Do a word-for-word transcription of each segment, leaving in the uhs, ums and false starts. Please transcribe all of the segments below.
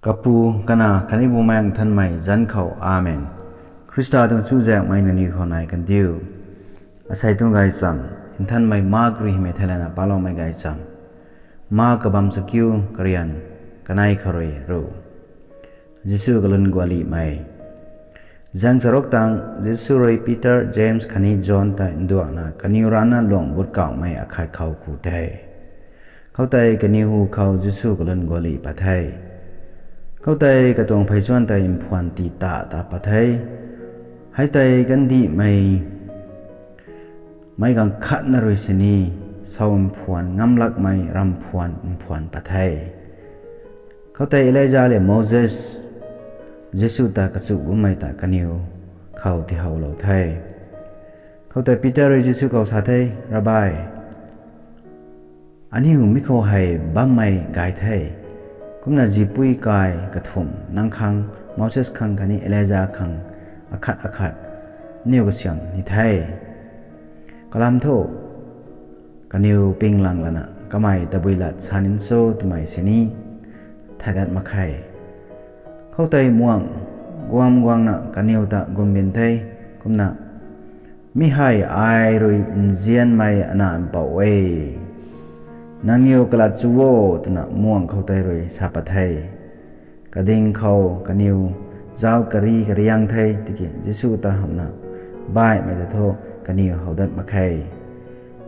Kapu, Kanac khatni Bumaengh Nthanmei zanc khou, Amen. Khrista tuang chuzaenghmei nangniw khou nai kandiu. Asei tuang gaychamv Nthanmei Mark rui hymei theilayna paloumei gaychamv. Mark kabamv chakiu, karian kanei khou rui ru. Jisu kalun gualihmei. Zaeng charuk tang Jisu rui Peter, James khatni John ta nduangna kaniw rana luang but kauhmei akhat khou ku the. Khoutei kaniw hu khou Jisu kalun gualih pat the. Khoutei katuang pheychuan tei mphuan ti ta ta pat the. Hei tei kandihmei meic gaanv khatna rui sini, sau mphuan ngam lakmei ramphuan mphuan pat the. Khoutei Elija lev Moses, Jisu ta kachu bammei ta kaniw khou tihoulou the. Khoutei Peter rui Jisu khou sa the, Rabbi, aniu mi khou hei bammei gay the. Kumna zipui kai kathumh nang khang, Moses khang khatni Elija khang akhat akhat aniu kasiam ni the. Kalam thu, kaniw pinglang lana kamei tabui lat sa nin cho twmei sini thay dat mak khe. Khoutei muang guang guangna kaniw ta gumbin the, kumna, Mi hei ai rui nzianmei Anac Mpouh e, nangniw kalat chu o, twna muang khoutei rui sa pat the. Kading khou kaniw zauc kari kariang the, tiki Jisu ta hamhna baihmei ta thu kaniw how dat mak khe.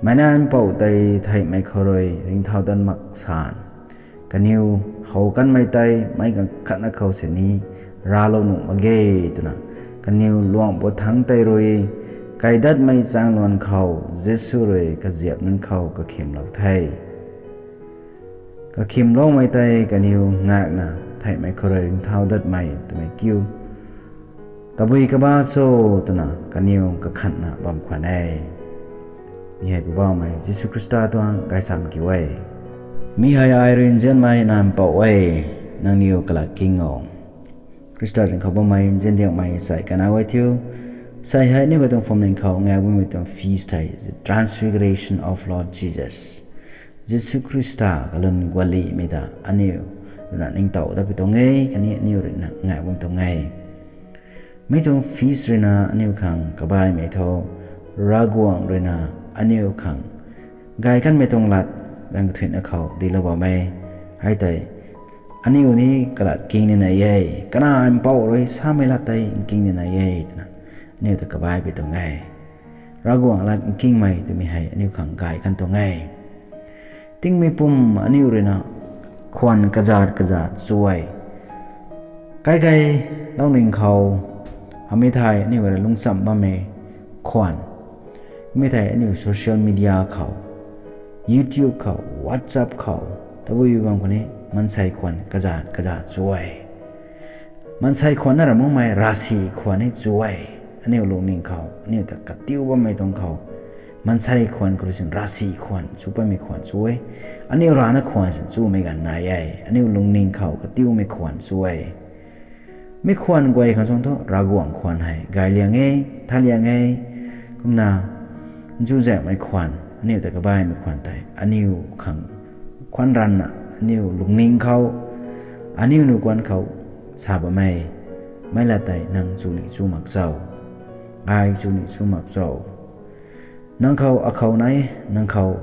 Meic Nac Mpouh tei theihmei khou rui ringcthau dat mak san, kaniw how kanmei tei meic gaanv khatna khou sini raclou nuh mak ge, twna kaniw luang pat thangc tei rui, kaidatmei chaengluan khou Jisu rui kaziap nunc khou kakhimlou the. Kakhimloumei tei kaniw ngaekna theihmei khou rui ringcthau datmei twmei kiu tabui kaba cho, twna kaniw kakhanhna bam khwan e. Mi hei Poubauhmei Jisu Khrista tuang gaychamv kiu e. Mi hei ai rui nzianmei Anac Mpouh e, nangniw kalat king o. Khrista zanc khou bammei nzian diangmei sai kana e thiu, sai hei aniu katuang phwamling khou ngaek bammei tuang feast hei, the Transfiguration of Lord Jesus. Jisu Khrista kalun gualihmei ta aniu ruina ningtow dat pui tuang e, khatni aniu ruina ngaek bam tuang e. Mi tuang feast ruina aniu khang kabaimei thu, Ravguangc ruina aniu khang gay kanmei tuang lat ganv kathuina khou dinclou bam e. Hei tei aniu ni kalat king nina e, Kanac Mpouh rui samei lat tei nking nina e, twna aniu ta kabai pui tuang e. Ravguangc lat nkingmei twmei hei aniu khang gay kan tuang e. Tingmei pum aniu ruina khwan kazat kazat chu e. Kai kai lungning khou, hamei thei aniu rui lungcham bammei khwan, mi thei aniu social media khou, YouTube khou, WhatsApp khou, tabui bam khou ni maansei khwan kazat kazat chu e. Maansei khwan na ra makmei ravsic khwan ni chu e. Aniu lungning khou aniu ta katiu bammei tuang khou, maansei khwan khou rui sin ravsic khwan chu patmei khwan chu e. Aniu rana khwan sin chumei ganv nai e. Aniu lungning khou katiumei khwan chu e. Mi khwan guay khang suang thu Ravguangc khwan hei gay liang e, tha liang e. Kumna nchuzaenghmei khwan, aniu ta kabaimei khwan tei aniu khang khwan ranvna, aniu lungning khou, aniu nuh kuan khou sa bam e. Meic lat tei nang chu ni chu mak cho, ai chu ni chu mak cho. Nang khou akhou nai, nang khou,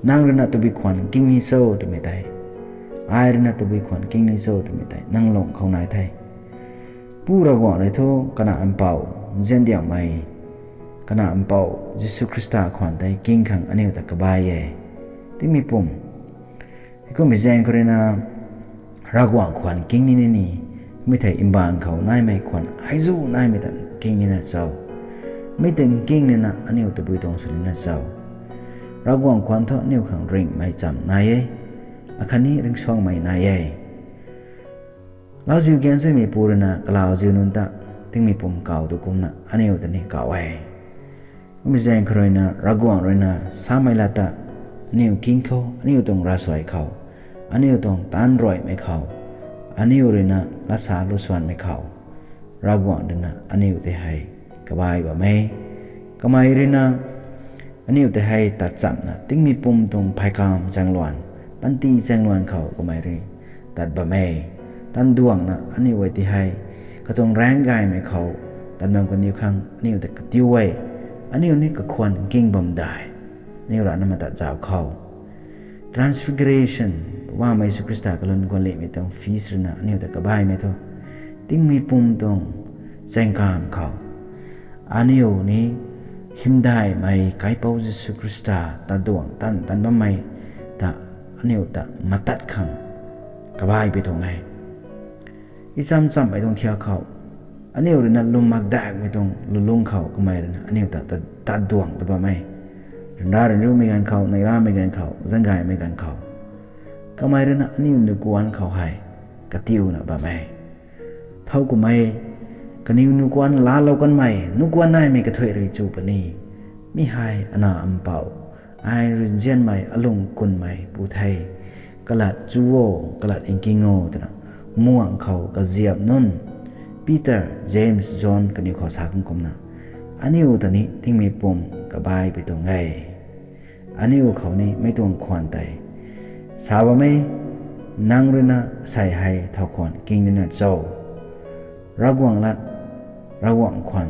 nang ruina tabui khwan king ni cho twmei tei, ai ruina tabui khwan king ni cho twmei tei nang lung khou nai the. Pu Ravguangc rui thu Kanac Mpouh, nzian diangmei Kanac Mpouh Jisu Khrista khwan tei king khang aniu ta kabai e. Tingmei pum, heikummei zaeng khou ruina Ravguangc khwan king nina ni, mi thei mbaanv khou naimei khwan heizu naimei ta king nina cho. Mi ta king nina aniu tabui tuang sw nina cho. Ravguangc khwan thu aniu khang ringhmei cham nai e, akhatni ringcsuangmei nai e. Lauziu gaengsuimeipu ruina kalauziu nunc ta tingmei pum kau tu kumna aniu ta ni kau e. Kummei zaeng khou ruina Ravguangc ruina samei lat ta aniu king khou, aniu tuang ravsuai khou, aniu tuang taanc ruaimei khou, aniu ruina latsa lusuanmei khou, Ravguangc ruina aniu tei hei kabai bam e. Kamei ruina aniu tei hei tatchamna tingmei pum tuang pheykamv chaengluan, panty chaengluan khou kamei rui tat bam e. Tanduangna aniu guay ti hei katuang raengc gaymei khou tat bam kaniw khang aniu ta katiu e. Aniu ni kakhwan nking bam dai, aniu rana matatzaw khou. Transfiguration, Poubauhmei Jisu Khrista kalun guanlihmei tuang feast ruina aniu ta kabaimei thu, tingmei pum tuang chaengkam khou aniu ni hymdaihmei Kaipouc Jisu Khrista taduang tan tan bammei ta aniu ta matat khang kabaipui tuang e. Icham chammei tuang thiak khou, aniu ruina lwm makdaihmei tuang lulung khou kamei ruina aniu ta, ta, taduang ta bam e. Ryanra ryanriumei ganv khou, neihlamei ganv khou, zaenggaymei ganv khou, kamei ruina aniu nukuan khou hei katiuna bam e. Thow kumhmei, kaniw nukuan laalou kanmei, nukuan naimei kathuic rui chu puni. Mi hei ana mpouh, ai rui nzianmei alung kunmei pu the. Kalat chu o, kalat nking o, twna muang khou kaziap nunc, Peter, James, John kaniw khou sa kum kumna, aniu ta ni tingmei pum kabaipui tuang e. Aniu khou ni mei tuang khwan tei sa bam e, nang ruina sei hei thow khwan nking nina cho? Ravguangc lat, Ravguangc khwan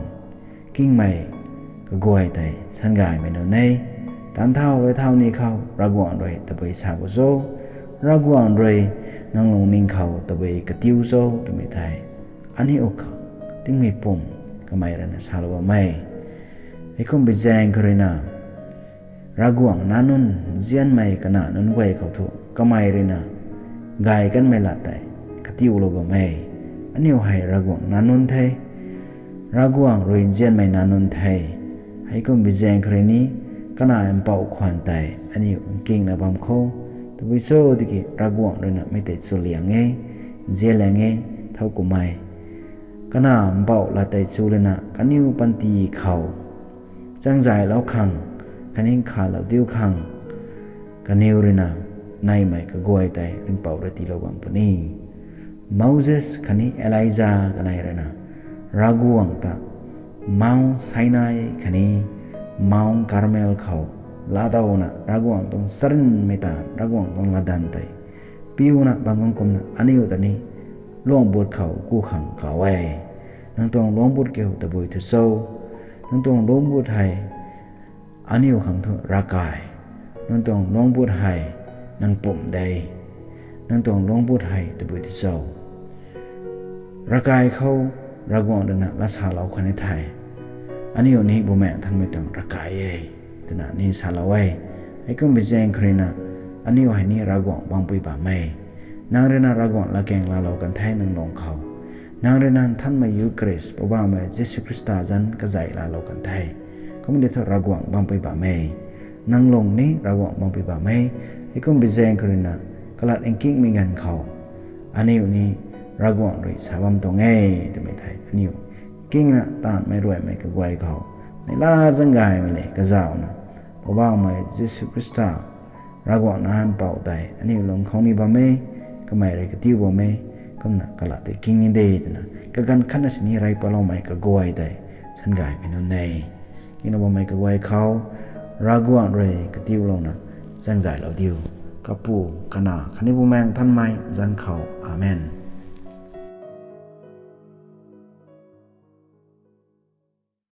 nkingmei kaguay tei sangaymei nunc e. Tanthau rui thau ni khou Ravguangc rui tabui sa bo cho? Ravguangc rui nang lungning khou tabui katiu cho twmei tei aniu khou tingmei pum kamei ruina salou bam e. Heikum bi zaeng khou ruina, Ravguangc nac nunc nzianmei kanac nunc guay khou thu kamei ruina gay kanmei lat tei katiulou bam e. Aniu hei Ravguangc nac nunc the, Ravguangc rui nzianmei nac nunc the. Heikum bi zaeng khou rui ni, kanac mpouh khwan tei aniu nkingna bam kho. Tabui cho tiki Ravguangc ruina mi tei chu liang e, nzian liang e. Thow kumhmei, kanac mpouh lat tei chu lana kaniw panty khou changzaylou khang khatni nkhavlou diu khang kaniw ruina neymei kaguay tei ringhpouc rui tiilou bam puni. Moses khatni Elija kanei ruina Ravguangc ta Mount Sinai khatni Mount Carmel khou laadowna Ravguangc tuang charynmei taanv, Ravguangc tuang latdanv tei piuna bam kang kumna aniu ta ni luangbut khou ku khang kau e. Nang tuang luangbut kiu tabui thu cho? Nang tuang luangbut hei aniu khang thu ravkai. Nang tuang luangbut hei nang pumc de. Nang tuang luangbut hei tabui thu cho? Ravkai khou Ravguangc ruina lat salou khwan e thei, aniu ni Bumaengh Nthanmei tuang ravkai e, twna ni salou e. Heikum bi zaeng khou ruina, aniu hei ni Ravguangc bangpui bam e. Nang ruina Ravguangc latkaeng laalou kan the nang lung khou. Nang ruina Nthanmei Eucharist, Poubauhmei Jisu Khrista zanc kazei laalou kan the. Kumna thu Ravguangc bangpui bam e. Nang lung ni Ravguangc bangpui bam e. Heikum bi zaeng khou ruina, kalat nkingmei ganv khou aniu ni Ravguangc rui sa bam tuang e twmei tei aniu nkingna taanvmei ruaimei kaguay khou neihla zaenggaymei le kazauhna, Poubauhmei Jisu Khrista, Ravguangc nac mpouh tei aniu lung khou ni bam e, kamei rui katiu bam e, kumna kalat tei nking ni de twna kaganv khatna sini rey patloumei kaguay tei sangaymei nunc e. Nkingna bammei kaguay khou Ravguangc rui katiulouna zaengzaylou diu. Kapu, Kanac khatni Bumaengh Nthanmei zanc khou. Amen.